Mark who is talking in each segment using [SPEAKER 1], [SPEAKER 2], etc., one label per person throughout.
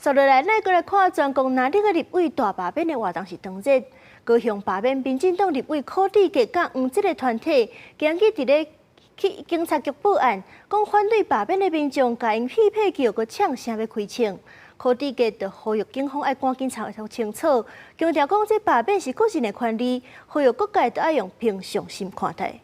[SPEAKER 1] 紲落來，咱閣來看全國藍綠的立委大罷免的活動是當日，高雄罷免民進黨立委柯志杰佮黃捷的團體，今日佇咧去警察局報案，講反對罷免的民眾共𪜶戲屁叫，閣嗆聲欲開槍。柯志杰就呼籲警方愛趕緊查清楚，強調講這罷免是個人的權利，呼籲各界都愛用平常心看待。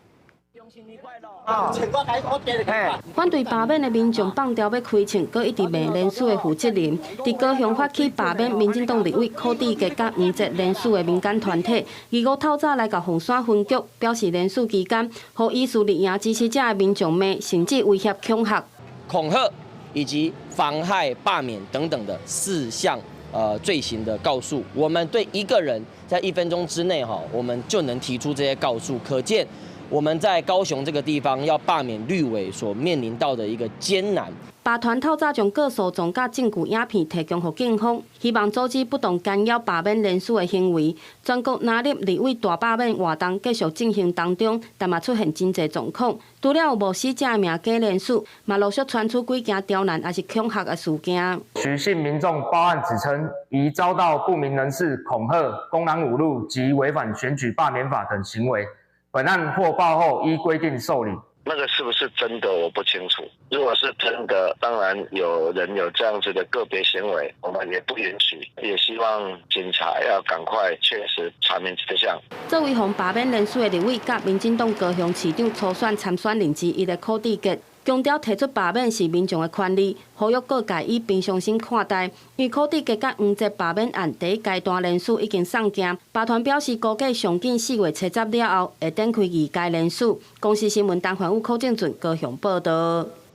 [SPEAKER 2] 反對罷免的民眾放牢欲開槍，閣一直罵連署的負責人。佇高雄發起罷免民進黨立委柯志杰佮黃捷連署的民間團體，二五透早來到鳳山分局，表示連署期間，予疑似綠營支持者的民眾罵，甚至威脅恐嚇、
[SPEAKER 3] 恐嚇以及妨害罷免等等的四項罪行的告訴。我們對一個人在1分鐘之內哈，我們就能提出這些告訴，可見我們在高雄這個地方要罷免綠委所面臨到的一個艱難。
[SPEAKER 2] 罷團透早將告訴狀佮證據影片提供予警方，希望阻止不當干擾罷免連署的行為。全國藍綠立委大罷免活動繼續進行當中，但嘛出現真濟狀況。除了有無死者的名假連署，嘛陸續傳出幾件刁難抑是恐嚇的事件。
[SPEAKER 4] 徐姓民眾報案指稱，疑遭到不明人士恐嚇、公然侮辱及違反選舉罷免法等行為。本案獲報後，依規定受理。
[SPEAKER 5] 那個是不是真的，我不清楚。如果是真的，當然有人有這樣子的個別行為，我們也不允許。也希望警察要趕快確實查明真相。
[SPEAKER 2] 作為予罷免連署的立委，佮民進黨高雄市長初選參選人之一的柯志杰，強調提出罷免是民眾的權利，呼籲各界以平常心看待。因為柯志杰佮黃捷罷免案第一階段連署已經送件，罷團表示估計上緊4月70了後會展開二階連署。公視新聞陳環宇、柯正俊高雄報道。